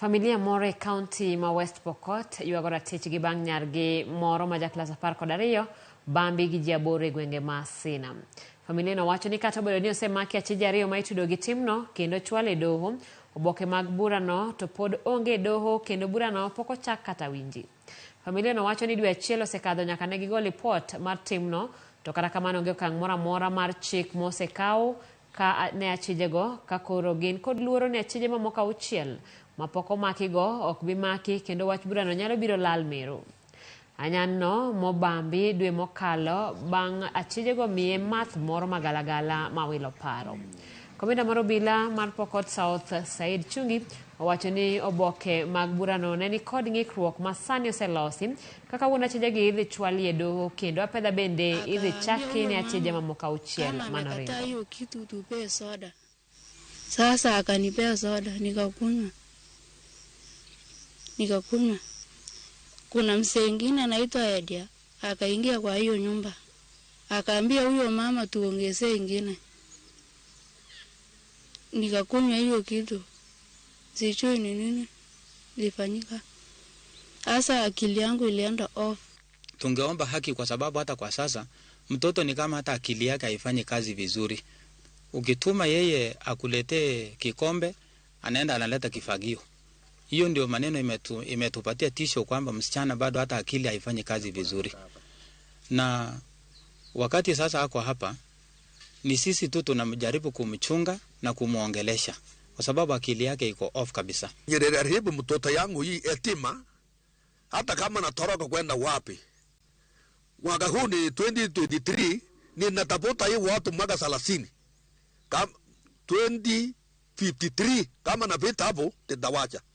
Familia moro e kaunti ma West Pokot ywago ratichgi bang' nyargi moro ma jaklas 12 bambi gi ji aboro e gwenge ma Sina. Familia no wacho ni kata obedo ni osemaki achije ariyo ma itudo gi timno kendo chwal e doho, oboke mag burano to pod onge e doho kendo burano pok ochak kata winji. Familia no wacho ni dwe achiel osekadho nyaka ne gigo lipot mar timno to kata kamano onge okang' moro amora mar chik mosekaw ka ne achijego ka koro gin kod luoro ni achije mamoko auchiel mapok omakigo ok bi maki kendo wach burano nyalo biro lal meru. Anyanno mobambi dwe mokalo bang' achijego miye math moro magalagala mawilo paro. Komenda mar obila mar Pokot South Said Chungi owacho ni oboke mag burano ne nikod ng'ikruok ma sani oselosi kaka wuon achijegi idhi chwalie doho kendo apedha bende idhi Akaambia chaki huyo ne achije mama mamoko auchiel kama amekataa manoringo. hiyo kitu tupee soda. Sasa akanipea soda nikakunywa, nikakunywa. Kuna mzee ingine anaitwa Edia akaingia kwa hiyo nyumba, akaambia huyo mama tuongezee ingine. Nikakunywa hiyo kitu, sijui ni nini ilifanyika. Sasa akili yangu ilienda off. Tungeomba haki kwa sababu hata kwa sasa mtoto ni kama hata akili yake haifanyi kazi vizuri. Ukituma yeye akuletee kikombe, anaenda analeta kifagio. Hiyo ndio maneno imetupatia tisho kwamba msichana bado hata akili haifanyi kazi vizuri. Na wakati sasa ako hapa, ni sisi tu tunamjaribu kumchunga na kumwongelesha kwa sababu akili yake iko off kabisa. Niliharibu mtoto yangu hii etima, hata kama natoroka kwenda wapi. Mwaka huu ni 2023, ninatafuta hii watu mwaka 30. 2053 kama napita hapo nitawacha.